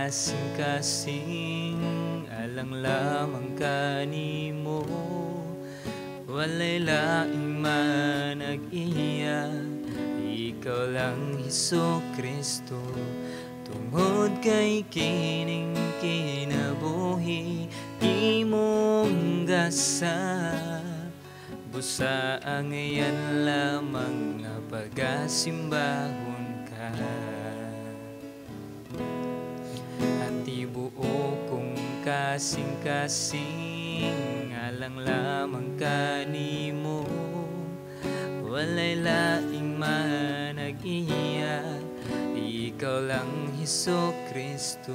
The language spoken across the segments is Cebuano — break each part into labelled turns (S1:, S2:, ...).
S1: Kasing-kasing alang lamang kanimo, walay laing manag-iya, ikaw lang Hesus Kristo. Tungod kay kining kinabuhi imong gasa, busa ang iyan lamang nga pagasimbahon ka. Ang tibuok kong kasing-kasing alang lamang kanimo, walay laing manag-iya, ikaw lang Hesus Kristo.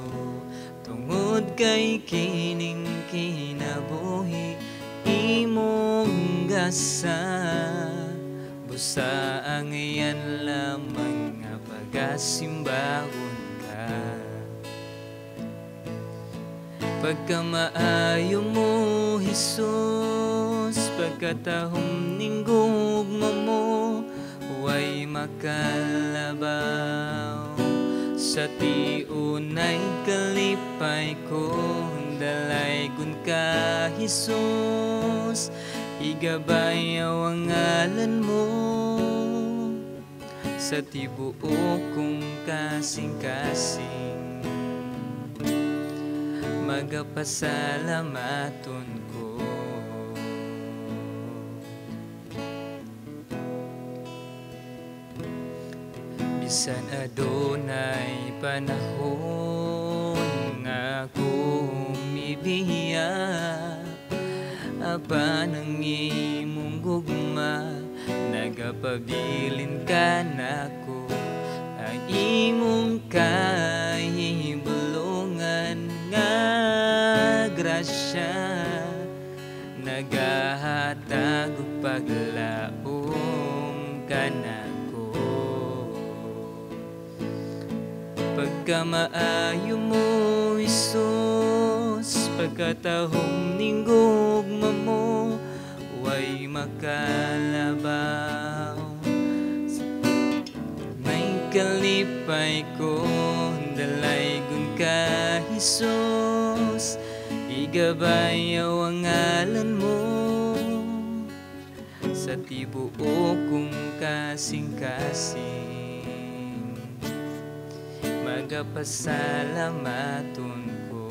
S1: Tungod kay kining kinabuhi imong gasa, busa ang iyan lamang nga pagasimbahon ka. Pagkamaayo mo, Hesus, pagkatahom ning gugma mo, way makalabaw. Sa tiunay kalipay ko, dalaygon ka, Hesus, igabayaw ang ngalan mo. Sa tibuok kong kasing-kasing, magapasalamaton ko. Bisan adunay panahon nga kumibiya, apan ang imong gugma nagapabilin ka nako. Ang imong kahibulungan nga grasya nagahatag og paglaom kanako. Pagkamaayo mo, Hesus, pagkatahom ning gugma mo, way makalabaw. May kalipay ko, dalaygon ka, Hesus, igabayaw ang ngalan mo. Sa tibuok kong kasing-kasing, magapasalamaton ko.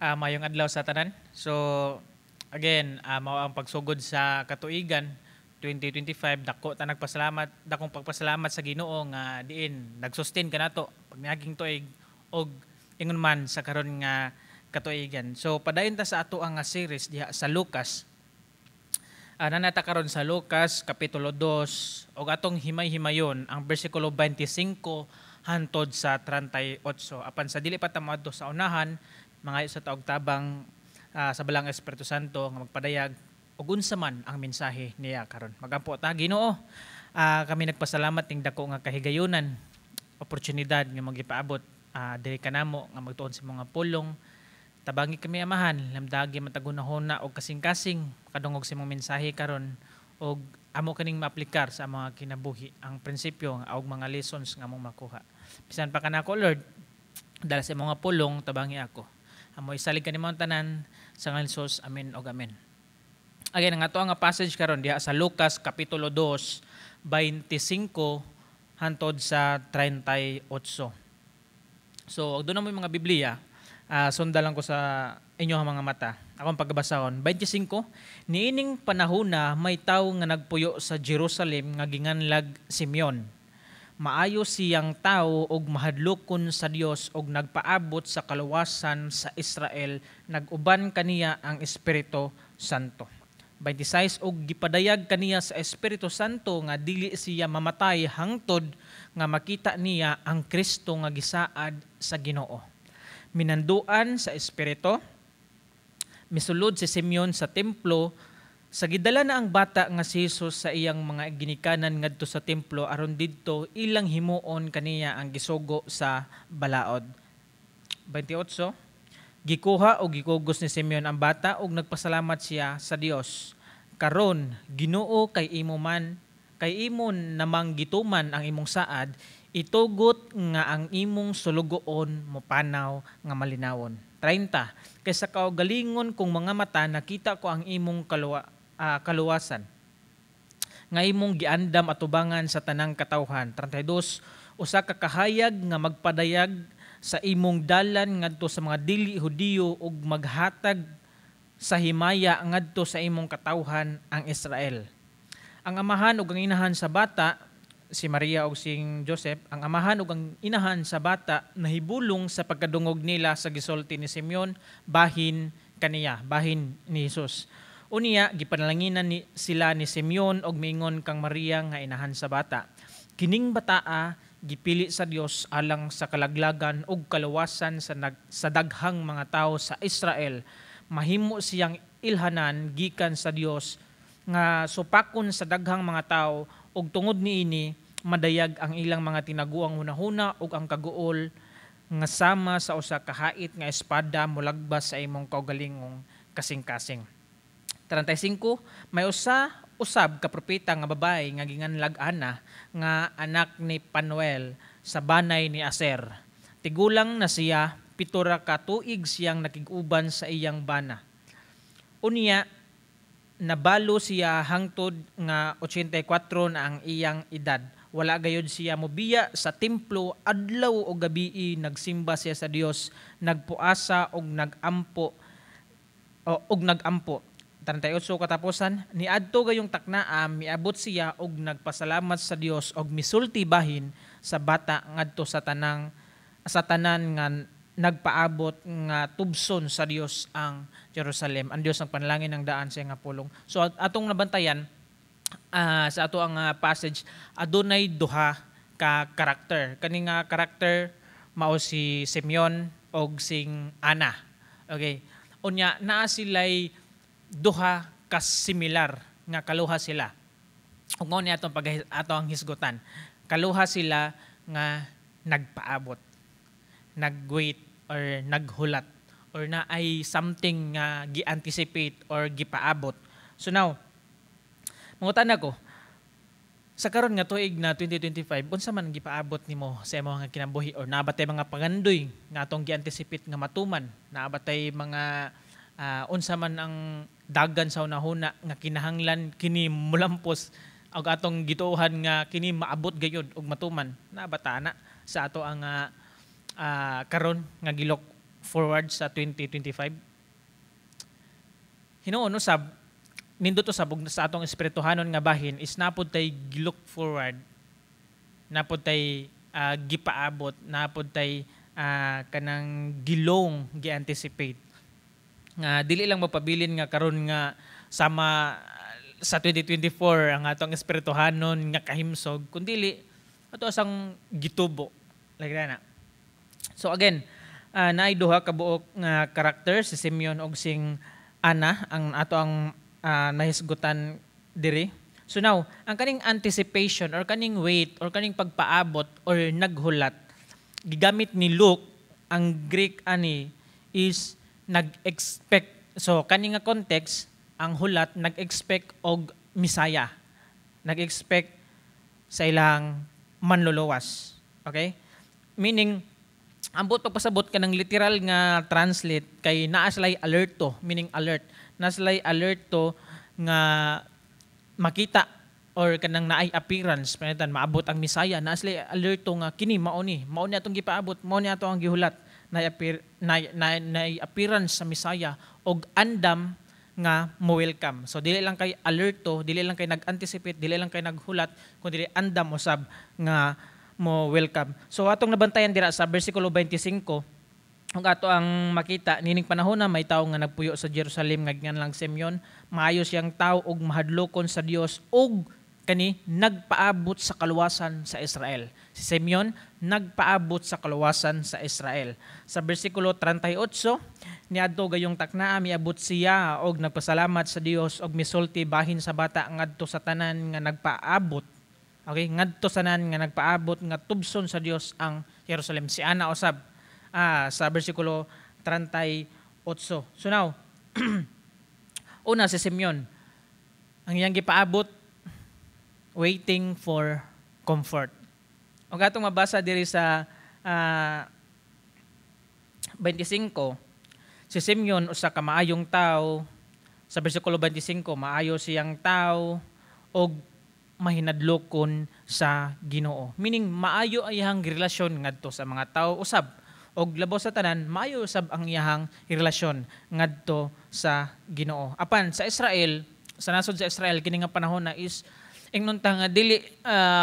S2: Mayong adlaw sa tanan. So again, mao ang pagsugod sa katuigan 2025. Dako ta nagpasalamat, dakong pagpasalamat sa Ginoo nga diin nagsustain kanato pag miaging tuig og ingon man sa karon nga katuigan. So padayon ta sa ato ang series diha sa Lucas. Nanata karon sa Lucas kapitulo 2 og atong himay-himayon ang bersikulo 25 hantod sa 38. Apan sa dili pa ta moadto sa unahan, mangayo sa taog tabang sa Balang Espiritu Santo nga magpadayag og unsa man ang mensahe niya karon. Magampo ta, Ginoo. Kami nagpasalamat ning dako nga kahigayunan, oportunidad nga magipaabot diri kanamo nga magtuon sa mga pulong. Tabangi kami, Amahan, lamdagi matagunahona og kasing-kasing kadungog sa imong mensahe karon og amo kaning maaplikar sa mga kinabuhi ang prinsipyo og mga lessons nga among makuha. Bisan pa kanako, Lord, dala sa imong pulong, tabangi ako. Amo isalig kanimo ang tanan sa ngalan ni Jesus. Amen og amen. Again, ang ato ang passage karon diha sa Lucas kapitulo 2, 25 hantod sa 38. So, og doon na mo yung mga Biblia, sundan lang ko sa inyong mga mata. Akong pagbasahon. 25, niining panahona may tawo nga nagpuyo sa Jerusalem nga ginganlag Simeon. Maayo siyang tawo og mahadlokon sa Dios og nagpaabot sa kaluwasan sa Israel, nag-uban kaniya ang Espiritu Santo. 26, og gipadayag kaniya sa Espiritu Santo nga dili siya mamatay hangtod nga makita niya ang Kristo nga gisaad sa Ginoo. Minanduan sa Espiritu, misulod si Simeon sa templo. Sa gidala na ang bata nga si Jesus sa iyang mga ginikanan ngadto sa templo aron didto ilang himuon kaniya ang gisugo sa balaod. 28, gikuha o gikugos ni Simeon ang bata ug nagpasalamat siya sa Dios. Karon, Ginoo, kay imo namang gituman ang imong saad, itugot nga ang imong sulugoon mopanaw nga malinawon. 30. Kay sa kaugalingon kong mga mata, nakita ko ang imong kaluwasan nga imong giandam atubangan sa tanang katawhan. 32. Usa ka kahayag nga magpadayag sa imong dalan ngadto sa mga dili Hudiyo ug maghatag sa himaya ngadto sa imong katawhan ang Israel. Ang amahan ug ang inahan sa bata, si Maria ug si Joseph, ang amahan ug ang inahan sa bata nahibulong sa pagkadungog nila sa gisulti ni Simeon bahin kaniya, bahin ni Jesus. Unya gipanalanginan ni sila ni Simeon og miingon kang Maria nga inahan sa bata: "Kining bataa gipili sa Dios alang sa kalaglagan ug kaluwasan sa daghang mga tawo sa Israel. Mahimo siyang ilhanan gikan sa Dios nga supakon sa daghang mga tawo, ug tungod niini madayag ang ilang mga tinaguang hunahuna, ug ang kaguol nga sama sa usa ka hait nga espada molagbas sa imong kaugalingong kasing-kasing." 35. May usa usab ka propeta nga babae nga ginganlag Ana, nga anak ni Panuel sa banay ni Aser. Tigulang na siya, 7 ra ka tuig siyang nakig-uban sa iyang bana. Unya nabalo siya hangtod nga 84 na ang iyang edad. Wala gayud siya mobiya sa templo. Adlaw o gabii nagsimba siya sa Dios, nagpuasa og nagampo o, og nagampo. 38 katapusan, niadto gayong taknaa miabot siya og nagpasalamat sa Dios og misulti bahin sa bata ngadto sa tanan nga nagpaabot nga tubson sa Dios ang Jerusalem. Ang Dios ang panalangin ng daan sa nga pulong. So atong nabantayan sa ato ang passage, adunay duha ka karakter. Kani nga karakter mao si Simeon og sing Ana. Okay. Unya naa sila'y duha ka similar nga kaluha sila. Ug mao ni atong pag ato ang hisgutan. Kaluha sila nga nagpaabot, nagwait or naghulat or na ay something nga gi-anticipate or gipaabot. So now, mangutana ko, sa karon nga tuig na 2025, unsa man ang gipaabot nimo sa imong nga kinabuhi or naa ba tay mga pangandoy nga atong gi-anticipate nga matuman? Naa ba tay mga unsa man ang dagan sa hunahuna nga kinahanglan kini mulampos og atong gituohan nga kini maabot gayud og matuman? Naa ba ta na sa ato ang karon nga gi-look forward sa 2025? Hinuon usab nindot usab og sa atong espirituhanon nga bahin is naa pod tay gi-look forward, naa pod tay gipaabot, naa pod tay kanang gilong gi-anticipate nga dili lang mapabilin nga karon nga sama sa 2024 ang atong espirituhanon nga kahimsog, kundili ato asang gitubo like na. So again, naay duha ka buok nga karakter, si Simeon ug sing Ana, ang ato ang nahisgutan diri. So now, ang kaning anticipation or kaning wait or kaning pagpaabot or naghulat, gigamit ni Luke, ang Greek ani is nag-expect. So kani nga context, ang hulat, nag-expect og Misaya. Nag-expect sa ilang manluluwas. Okay? Meaning, ambot pagpasabot ka ng literal nga translate kay naa sila'y alerto, meaning alert. Naa sila'y alerto nga makita or kanang naay appearance pananglitan maabot ang Misaya, naa sila'y alerto nga kini mao ni atong gipaabot, mao ni ato ang gihulat, naay appearance sa Misaya og andam nga mo welcome. So dili lang kay alerto, dili lang kay nag-anticipate, dili lang kay naghulat, kundi andam usab nga mo welcome. So atong nabantayan dira sa versikulo 25, ug ato ang makita, nining panahon na may tawo nga nagpuyo sa Jerusalem nga lang Simeon, maayo siyang tawo ug mahadlokon sa Dios ug kani nagpaabot sa kaluwasan sa Israel. Si Simeon nagpaabot sa kaluwasan sa Israel. Sa versikulo 38, niadto gayong taknaa miabot siya og nagpasalamat sa Dios og misulti bahin sa bata ngadto sa tanan nga nagpaabot. Okay, ngadto sa tanan nga nagpaabot nga tubson sa Dios ang Jerusalem. Si Ana usab sa versikulo 38. So now, una si Simeon. Ang iyang gipaabot, waiting for comfort. Og atong mabasa diri sa 25, si Simeon usa ka maayong tawo. Sa bersikulo 25, maayo siyang tao og mahinadlokon sa Ginoo. Meaning maayo ang iyang relasyon ngadto sa mga tao usab. Og labaw sa tanan, maayo usab ang iyang relasyon ngadto sa Ginoo. Apan sa Israel, sa nasod sa Israel kini nga panahon na is ingnon ta nga dili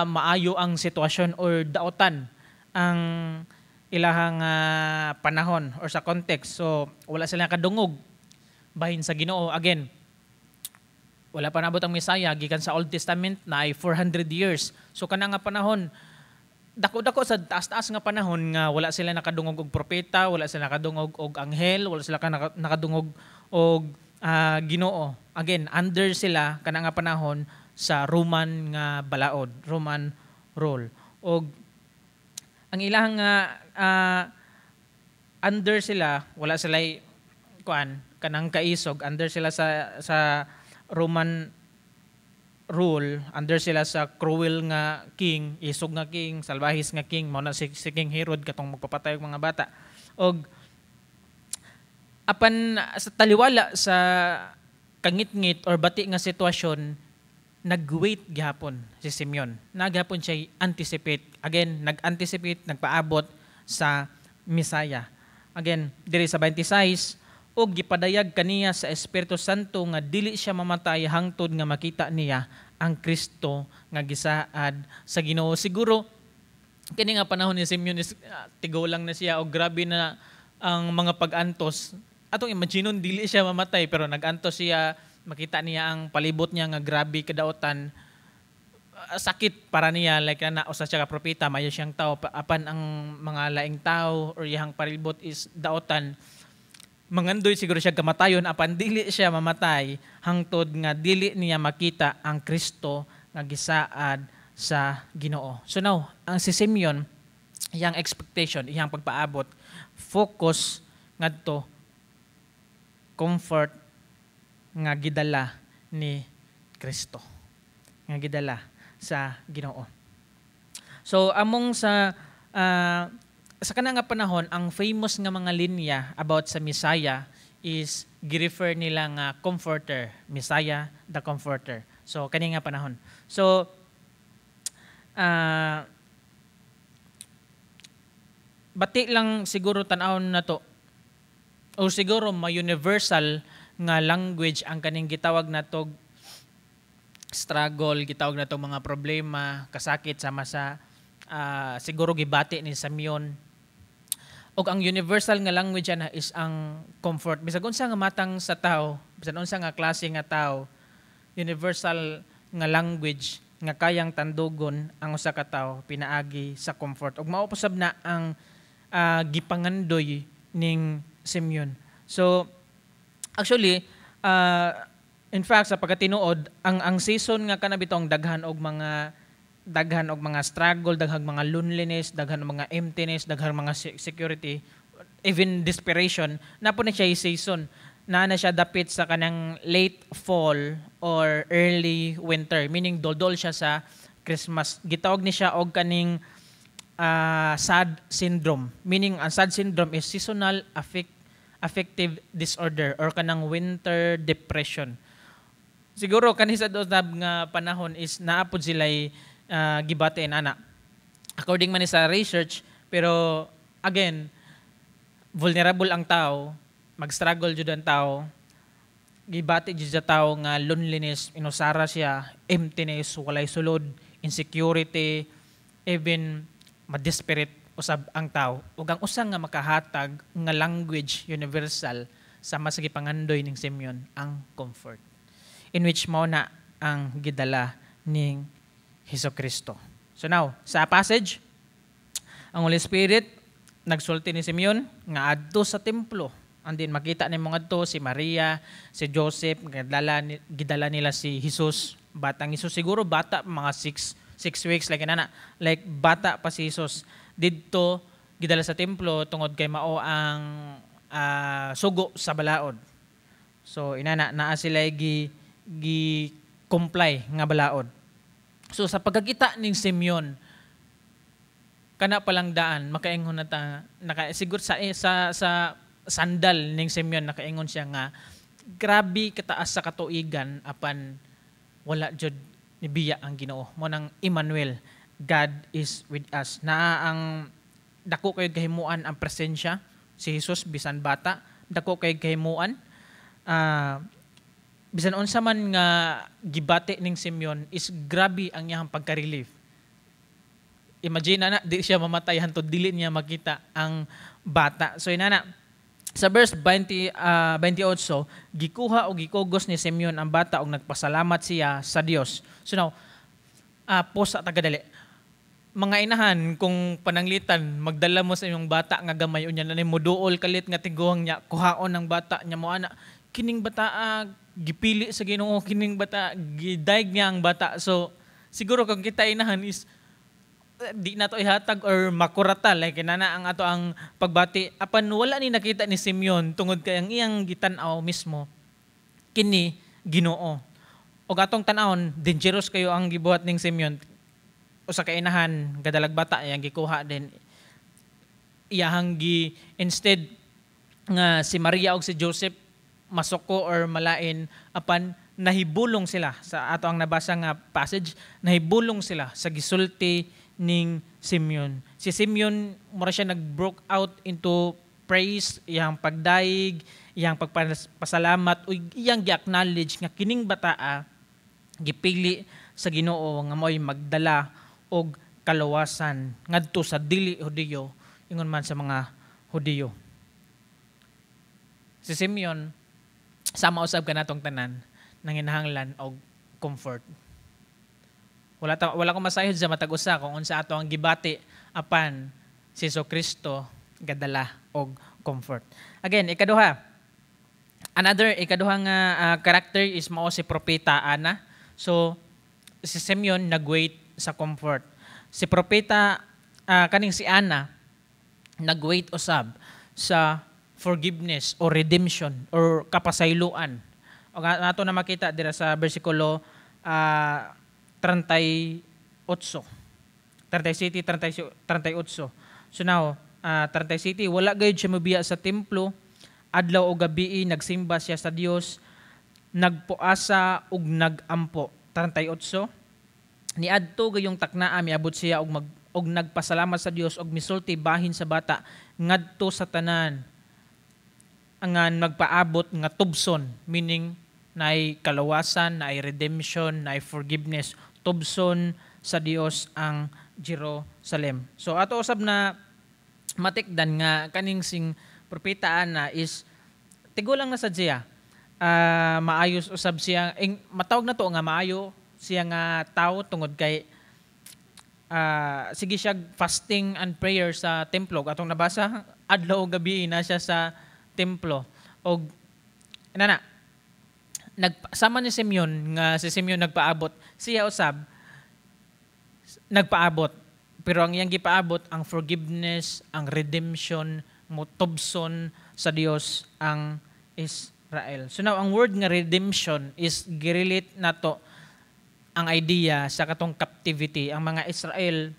S2: maayo ang sitwasyon or daotan ang ilahang panahon or sa context. So wala sila kadungog bahin sa Ginoo. Again, wala pa nabot ang Mesaya gikan sa Old Testament na ay 400 years. So kana nga panahon, dako-dako sa taas-taas nga panahon nga wala sila nakadungog og propeta, wala sila nakadungog og anghel, wala sila nakadungog og Ginoo. Again, under sila kana nga panahon sa Roman nga balaod, Roman rule. Og ang ilang nga under sila, wala sila kuan kanang kaisog, under sila sa Roman rule, under sila sa cruel nga king, isog nga king, salbahis nga king, mao na si King Herod katong magpapatay og mga bata. Og apan sa taliwala sa kangitngit or bati nga sitwasyon, nag-wait gihapon si Simeon. Naghapon siya anticipate. Again, nag-anticipate, nagpaabot sa Messiah. Again, diri sa 26, og gipadayag kaniya sa Espiritu Santo nga dili siya mamatay hangtod nga makita niya ang Kristo nga gisaad sa Ginoo. Siguro kini nga panahon ni Simeon is tigulang na siya og grabe na ang mga pag-antos. Atong imaginon, dili siya mamatay pero nag-antos siya, makita niya ang palibot niya nga grabe kadaotan. Sakit para niya, like na usa siya ka propeta, mayo siyang tao, apan ang mga laing tao or iyang palibot is daotan. Mangandoy siguro siya kamatayon, apan dili siya mamatay hangtod nga dili niya makita ang Kristo nga gisaad sa Ginoo. So now, ang si Simeon, iyang expectation, iyang pagpaabot, focus ngadto comfort nga gidala ni Kristo, nga gidala sa Ginoo. So among sa kana nga panahon, ang famous nga mga linya about sa Messiah is gi-refer nila nga comforter, Messiah the Comforter. So kani nga panahon. So bati lang siguro tan-awon nato o siguro ma-universal nga language ang kaning gitawag nato struggle, gitawag nato mga problema, kasakit sama sa siguro gibati ni Simeon. Og ang universal nga language ana is ang comfort. Bisag unsa nga matang sa tao, bisan unsa nga klase nga tao, universal nga language nga kayang tandugon ang usa ka tawo pinaagi sa comfort. Ug mao usab na ang gipangandoy ning Simeon. So actually, in fact, sa pagkatinuod, ang season nga kana bitong daghan og mga struggle, daghang mga loneliness, daghan og mga emptiness, daghan mga security, even desperation, na po na siya season na siya dapit sa kanang late fall or early winter, meaning doldol siya sa Christmas. Gitawag ni siya og kaning SAD syndrome. Meaning ang SAD syndrome is seasonal affective disorder or kanang winter depression. Siguro kani sa usab nga panahon is naa pod sila gibati ana. According man ni sa research, pero again, vulnerable ang tao, mag-struggle jud ang tao, gibati jud sa tao nga loneliness, inusara siya, emptiness, walay sulod, insecurity, even ma-desperate usab ang tao. Ug ang usa nga makahatag nga language universal sama sa gipangandoy ning Simeon, ang comfort. In which mao na ang gidala ning Hesus Kristo. So now, sa passage, ang Holy Spirit nagsulti ni Simeon nga adto sa templo. Andin makita nimo ngadto si Maria, si Joseph, gidala nila si Jesus, batang Jesus, siguro bata mga 6 weeks, like inana, like bata pa si Jesus. Didto gidala sa templo tungod kay mao ang sugo sa balaod. So inana naa sila gi gi comply nga balaod. So sa pagkakita ning Simeon, kana palang daan makaingon na ta, naka siguro sa sandal ning Simeon, nakaingon siya nga grabe kataas sa katuigan, apan wala jud nibiya ang Ginoo. Mao nang Emmanuel, God is with us. Naa ang dako kay kahimuan ang presensya si Jesus bisan bata, dako kay kahimuan. Bisan unsa man nga gibati ning Simeon is grabe ang iyang pagka-relief. Imagine na di siya mamatay hantod dili niya makita ang bata. So inana sa verse 20, 28, gikuha o gikugos ni Simeon ang bata og nagpasalamat siya sa Dios. So now, pause sa tagadali. Mga inahan, kung pananglitan, magdala mo sa inyong bata nga gamay, unya na mo duol kalit nga tiguang niya, kuhaon ng bata niya mo ana, kining bata gipili sa Ginoo, kining bata gidayeg niya ang bata. So siguro kung kita inahan is di na to ihatag or makurata, like kinana ang ato ang pagbati, apan wala ni nakita ni Simeon tungod kay ang iyang gitan-aw mismo kini Ginoo. Og atong tan-awon, dangerous kayo ang gibuhat ning Simeon. Usa ka inahan gadalag bata, iyang gikuha din, iyahang gi instead nga si Maria og si Joseph masuko or malain, apan nahibulong sila. Sa ato ang nabasa nga passage, nahibulong sila sa gisulti ning Simeon. Si Simeon, mura siya nag-broke out into praise, iyang pagdayeg, iyang pagpasalamat ug iyang gi-acknowledge nga kining bataa gipili sa Ginoo nga mo'y magdala og kaluwasan ngadto sa dili Hudiyo ingon man sa mga Hudiyo. Si Simeon, sama usab kanatong tanan, nanginahanglan og comfort. Wala ko masayod sa matag usa kung unsa ato ang gibati, apan si Kristo gadala og comfort. Again, ikaduha. Another ikaduha nga character is mao si Propeta Ana. So si Simeon nagwait sa comfort. Si Propeta kaning si Ana nagwait usab sa forgiveness or redemption or kapasayloan. O nato na makita dira sa bersikulo 38. 37, 38. So now, 37, wala gayud siya mobiya sa templo, adlaw o gabi nagsimba siya sa Dios, nagpuasa ug nagampo. 38, niadto gayong taknaa miabot siya og nagpasalamat sa Dios og misulti bahin sa bata ngadto sa tanan ang magpaabot nga tubson, meaning naay kalawasan, naay redemption, naay forgiveness, tubson sa Dios ang Jerusalem. So ato usab na matikdan nga kaning sing propeta Ana is tigulang na sad siya. Maayos usab siya, matawag na to nga maayo siya nga tao tungod kay sige siya fasting and prayer sa templo. Atong nabasa, adlaw ug gabi na siya sa templo. Og nana nag sama ni Simeon nga si Simeon nagpaabot, siya usab nagpaabot, pero ang iyang gipaabot ang forgiveness, ang redemption, motubson sa Dios ang Israel. So now, ang word nga redemption is girelate nato ang idea sa katong captivity. Ang mga Israel,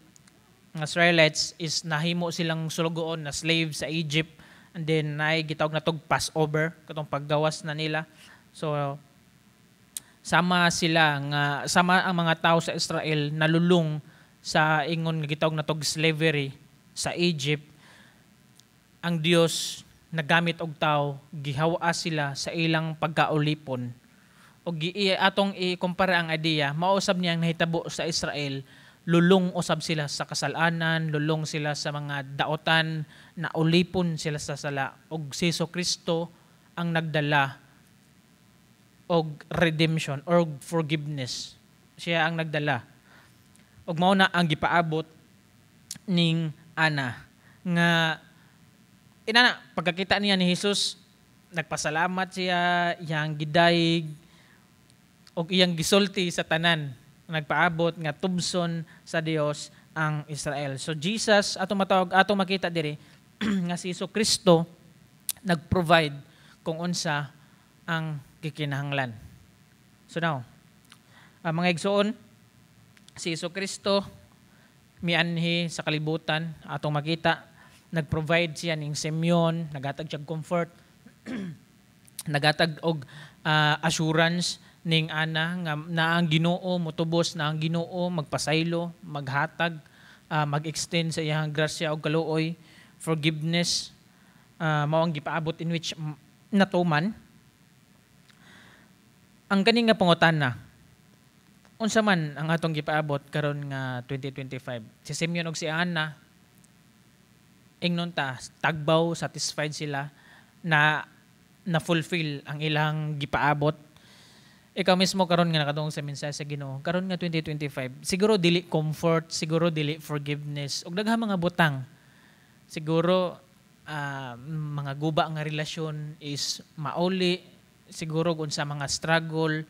S2: mga Israelites is nahimo silang sulugoon na slave sa Egypt, and then naay gitawag na tog Passover, katong paggawas na nila. So sama sila nga sama ang mga tao sa Israel nalulong sa ingon nga gitawag na tog slavery sa Egypt. Ang Dios nagamit og tao, gihawa sila sa ilang pagkaulipon. Og atong ikumpara ang idea, mausab niyang nahitabo sa Israel, lulong usab sila sa kasalanan, lulong sila sa mga daotan, na ulipon sila sa sala. Og si Jesu Kristo ang nagdala og redemption or forgiveness. Siya ang nagdala. Og mao na ang gipaabot ning Ana nga inana pagkakita niya ni Jesus, nagpasalamat siya, iyang gidayeg og iyang gisulti sa tanan nagpaabot nga tubson sa Dios ang Israel. So Jesus, ato matawag, ato makita diri nga si Jesu Kristo nag-provide kung unsa ang gikinahanglan. So now, Mga igsoon, si Hesus Kristo mianhi sa kalibutan, atong makita nag-provide siya ning Simeon, nagatag siya comfort, nagatag og assurance ning Ana nga na ang Ginoo motubos, na ang Ginoo magpasaylo, maghatag, mag-extend sa iyang grasya og kaluoy, forgiveness, mao ang gipaabot in which natuman. Ang kani nga pangutana, unsa man ang atong gipaabot karon nga 2025? Si Simeon ug si Ana, ingnon ta tagbaw, satisfied sila na na fulfill ang ilang gipaabot. Ikaw mismo karon nga nakadungog sa mensahe sa Ginoo karon nga 2025, siguro dili comfort, siguro dili forgiveness ug daghang mga butang, siguro mga guba nga relasyon is mauli, siguro kung sa mga struggle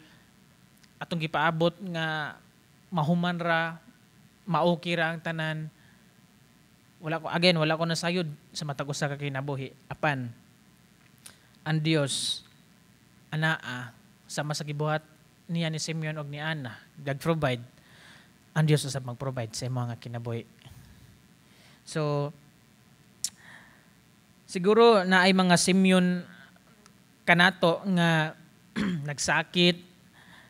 S2: atong gipaabot nga mahuman ra, maoki ra ang tanan. Wala ko, again, wala ko nasayod sa matag usa ka kinabuhi, apan ang Dios anaa sama sa gibuhat niya ni Simeon og ni Ana, nag-provide ang Dios, usab mag-provide sa imong mga kinabuhi. So siguro na ay mga Simeon kanato nga nagsakit,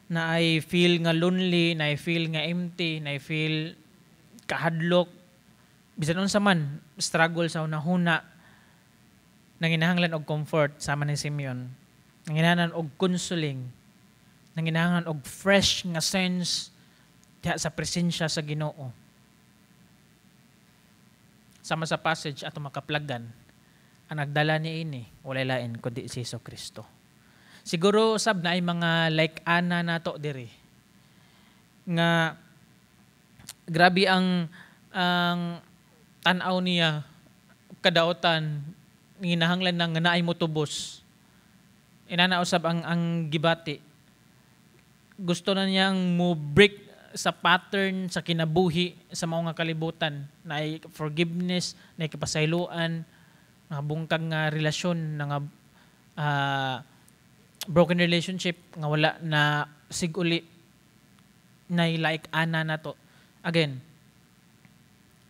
S2: na ay feel nga lonely, na ay feel nga empty, na ay feel kahadlok, bisan unsa man struggle sa hunahuna, nanginahanglan og comfort sama ni Simeon, nanginahanglan og consoling, nanginahanglan og fresh nga sense diha sa presensya sa Ginoo. Sama sa passage, ato makaplagan, ang nagdala ni ini walay lain kundi si Hesus Kristo. Siguro sab na ay mga like Ana nato diri nga grabe ang tan-aw niya, kadautan, nginahanglan nang nga naay motubos. Inana usab ang gibati. Gusto na niyang mo break sa pattern sa kinabuhi sa mao nga kalibutan, na forgiveness, na kapasayloan, nga bungkag nga relasyon, na nga broken relationship nga wala na siguli na like Ana nato. Again,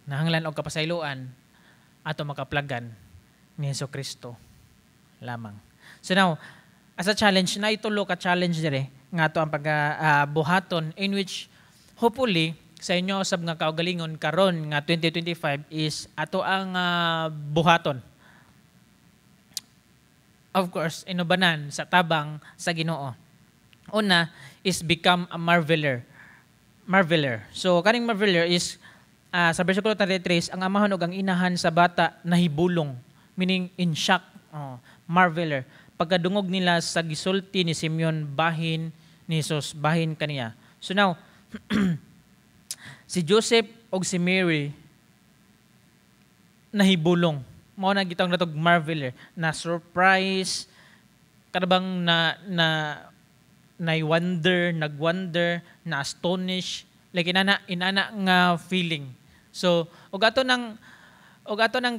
S2: nahanglan og kapasayloan, ato makaplagan ni Hesus Kristo lamang. So now, as a challenge, na itulo ka challenge dire nga ato ang pag buhaton in which hopefully sa inyo usab nga kaugalingon karon nga 2025 is ato ang buhaton. Of course, inubanan sa tabang sa Ginoo. Una is become a marveler. Marveler. So kaning marveler is sa versikulo 33, ang amahan ug ang inahan sa bata nahibulong, meaning in shock. Oh, marveler. Pagkadungog nila sa gisulti ni Simeon bahin ni Jesus, bahin kaniya. So now, si Joseph ug si Mary nahibulong. Mao na gitawag natog marveler, na surprise, kanabang na na na wonder, nagwonder, na astonish, like inana inana nga feeling. So, ug ato nang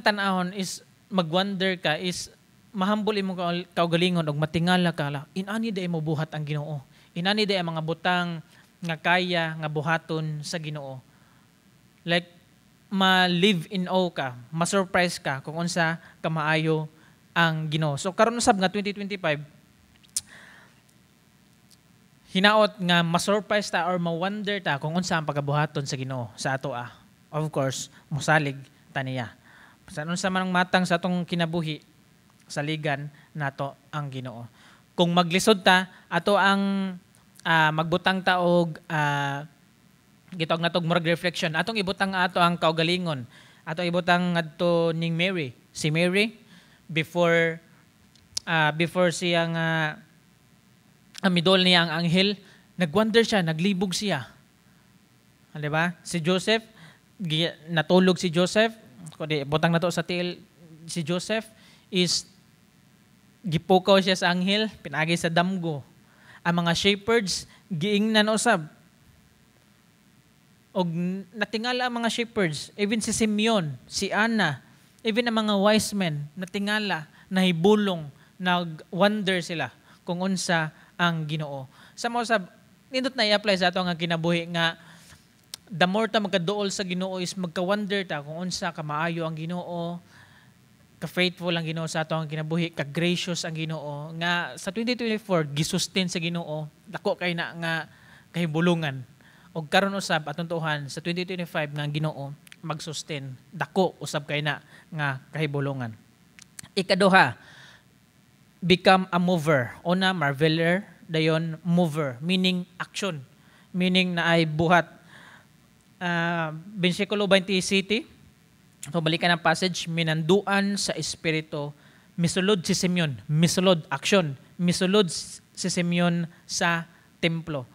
S2: tan-awon is magwonder ka is mahambol imong kaugalingon og matingala ka la, inani day mo buhat ang Ginoo. Inani day ang mga butang nga kaya nga buhaton sa Ginoo. Like ma-live in awe ka, ma-surprise ka kung unsa kamaayo ang Ginoo. So karon usab nga 2025, hinaot nga ma-surprise ta or ma-wonder ta kung unsa ang pagabuhaton sa Ginoo sa ato ah. Of course, mosalig ta niya. Sa unsa man ang matang sa atong kinabuhi, saligan nato ang Ginoo. Kung maglisod ta, ato ang magbutang ta og gitawag natog murag reflection. Atong ibutang ato ang kaugalingon. Atong ibutang ngadto ning Mary. Si Mary before siya nga midol niya ang anghel, nagwonder siya, naglibog siya. Di ba? Si Joseph, natulog si Joseph, kundi butang nato sa tiil si Joseph is gipukaw siya sa anghel, pinagi sa damgo. Ang mga shepherds, giingnan usab. Og natingala ang mga shepherds, even si Simeon, si Anna, even ang mga wise men, natingala, nahibulong, nag-wonder sila kung unsa ang Ginoo. Sa mo sab Nindot na i-apply sa ato nga kinabuhi nga the more ta magkaduol sa Ginoo is magka-wonder ta kung unsa ka maayo ang Ginoo, ka-faithful ang Ginoo sa ato ang kinabuhi, ka-gracious ang Ginoo nga sa 2024 gisustain sa Ginoo, dako kay na nga kahibulungan. Og karon usab atong tuohan sa 2025 nga ang Ginoo magsustain, dako usab kay na nga kahibulungan. Ikaduha, become a mover. Una, marveler, dayon mover, meaning action, meaning na ay buhat. Bersikulo 27, so balikan ang passage, minanduan sa Espiritu, misulod si Simeon, misulod, action, misulod si Simeon sa templo.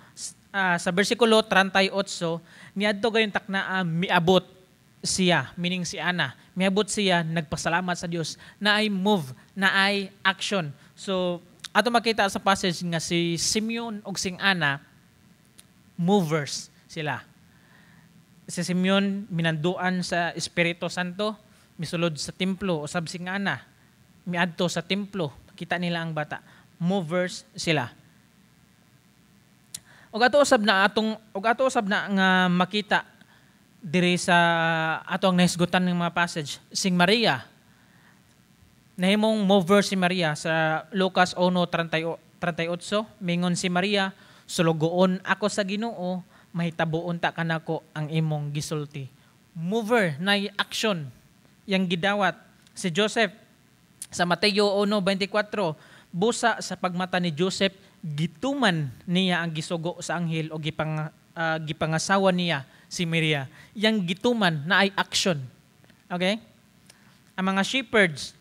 S2: Sa bersikulo 38, niadto gayon takna miabot siya, meaning si Ana. Miabot siya, nagpasalamat sa Dios, na ay move, na ay action. So, ato makita sa passage nga si Simeon ug sing Ana, movers sila. Si Simeon minanduan sa Espiritu Santo, misulod sa templo, usab sing Ana, miadto sa templo, kita nila ang bata. Movers sila. Ug ato usab na nga makita diri sa ato ang nahisgutan ng mga passage sing Maria. Nahimong mover si Maria sa Lucas 1:38, mingon si Maria, "Sulugoon ako sa Ginoo, mahitabo unta kanako ang imong gisulti." Mover, nay action yang gidawat. Si Joseph sa Mateo 1:24, busa sa pagmata ni Joseph, gituman niya ang gisugo sa anghel o gipangasawa niya si Maria. Yang gituman na ay action. Okay? Ang mga shepherds,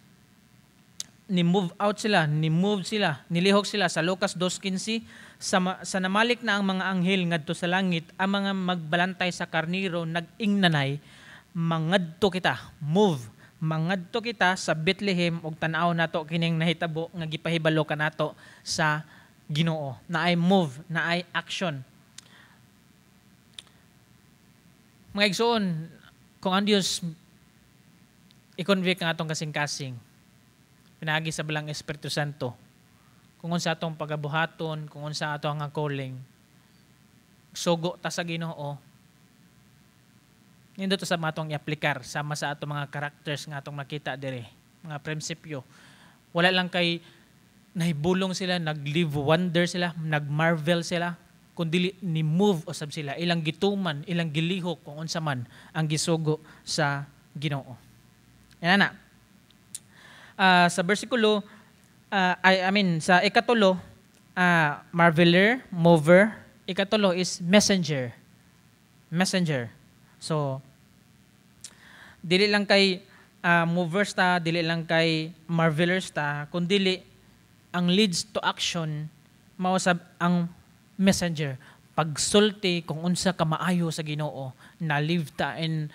S2: ni move out sila, ni move sila, nilihok sila sa Lucas 2:15, sa namalik na ang mga anghel ngadto sa langit, ang mga magbalantay sa karniro nag-ingnanay, "Mangadto kita," move, "mangadto kita sa Bethlehem ug tan-aw nato kining nahitabo nga gipahibalo kanato sa Ginoo." Na ay move, na ay action. Mga igsoon, kung ang Dios i-convict ang atong kasing-kasing, pinaagi sa Balang Espiritu Santo, kung unsa atong pagabuhaton, kung unsa ato ang calling, sugo ta sa Ginoo, nindot sa mga atong i-aplikar sama sa atong mga characters nga atong makita dire, mga prinsipyo. Wala lang kay nahibulong sila, nag-live wonder sila, nag-marvel sila, kundi ni move usab sila, ilang gituman, ilang gilihok kung unsa man ang gisugo sa Ginoo. Yan na. Sa bersikulo, I mean, sa ikatulo, marveler, mover, ikatulo is messenger. Messenger. So, dili lang kay movers ta, dili lang kay marvelers ta, kundi ang leads to action, mausab ang messenger. Pagsulti kung unsa ka maayo sa Ginoo, na live ta and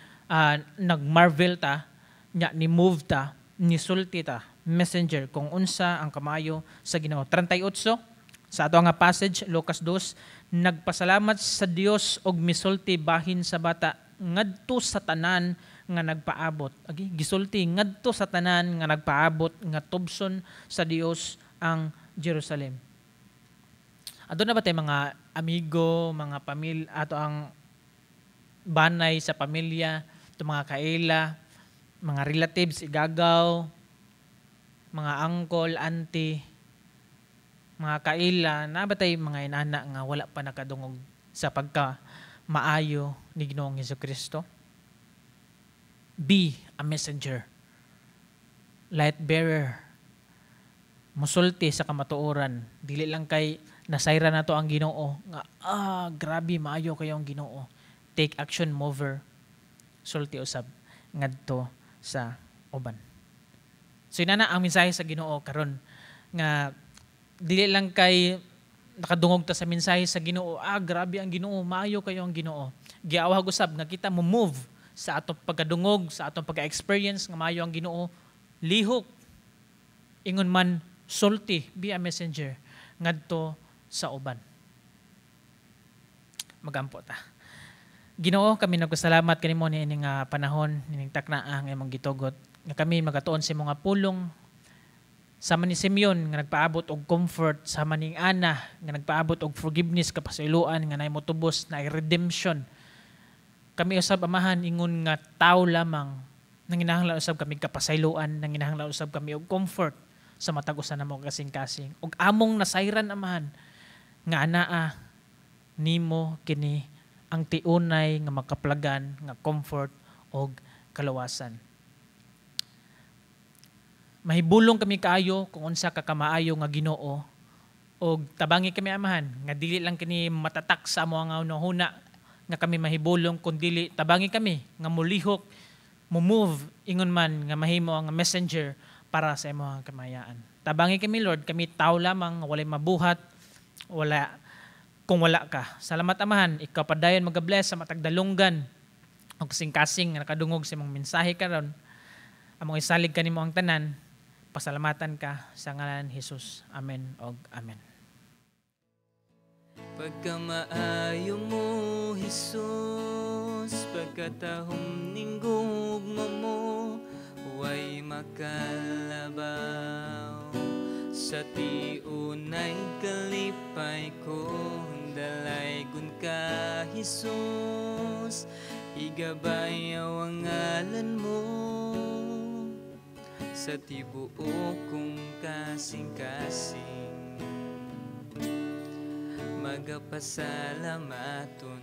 S2: nagmarvel ta, nya ni move ta, nisulti ta, messenger kung unsa ang kamayo sa Ginoo. 38 sa ato nga passage, Lucas 2, nagpasalamat sa Dios og misulti bahin sa bata ngadto sa tanan nga nagpaabot. Agi, gisulti ngadto sa tanan nga nagpaabot nga tubson sa Dios ang Jerusalem. Aduna ba tay mga amigo, mga pamilya, ato ang banay sa pamilya, ato mga kaila, mga relatives, igagaw, mga uncle, auntie, mga kaila, na ba tay mga inana nga wala pa nakadungog sa pagka maayo ni Ginoong Hesukristo? Be a messenger. Light bearer. Musulti sa kamatuoran. Dili lang kay nasayra na to ang Ginoo nga grabe maayo kayo ang Ginoo. Take action, mover. Sulti usab ngadto sa uban. So inana ang mensahe sa Ginoo karon nga dili lang kay nakadungog ta sa mensahe sa Ginoo, grabe ang Ginoo, maayo kayo ang Ginoo. Giawhag usab nga kita mo move sa atong pagkadungog, sa atong pagka-experience nga maayo ang Ginoo, lihok ingon man sulti, be a messenger ngadto sa uban. Magampo ta. Ginoo, kami nagpasalamat kanimo niining panahon, niining takna ang imong gitugot nga kami magatuon sa imong pulong. Sama ni Simeon nga nagpaabot og comfort, sama ning Ana nga nagpaabot og forgiveness, kapasayloan nga naay motubos, na redemption. Kami usab, Amahan, ingon nga tao lamang, nanginahanglan usab kami kapasayloan, nanginahanglan usab kami og comfort sa matag usa namo kasing-kasing. Ug among nasayran, Amahan, nga anaa nimo kini ang tiunay nga makaplagan nga comfort og kalawasan. Mahibulong kami kaayo kung unsa ka kamaayo nga Ginoo og tabangi kami, Amahan, nga dili lang kini matatak sa amo nga hunahuna nga kami mahibulong, kun dili tabangi kami nga mulihok, mo move ingon man nga mahimo ang messenger para sa imong kamayaan. Tabangi kami, Lord, kami tao lamang, walay mabuhat, wala kung wala ka. Salamat, Amahan, ikaw padayon magabless sa matag dalunggan og kasing-kasing nga nakadungog sa imong mensahe karon. Among isalig kanimo ang tanan. Pasalamatan ka sa ngalan ni Jesus. Amen og amen.
S1: Pagkamaayo mo, Jesus, pagkatahom ning gugma mo, way makalabaw. Sa tiunay kalipay ko, dalaygon ka, Jesus, igabayaw ang ngalan mo sa tibuok kong kasing-kasing. Magapasalamaton.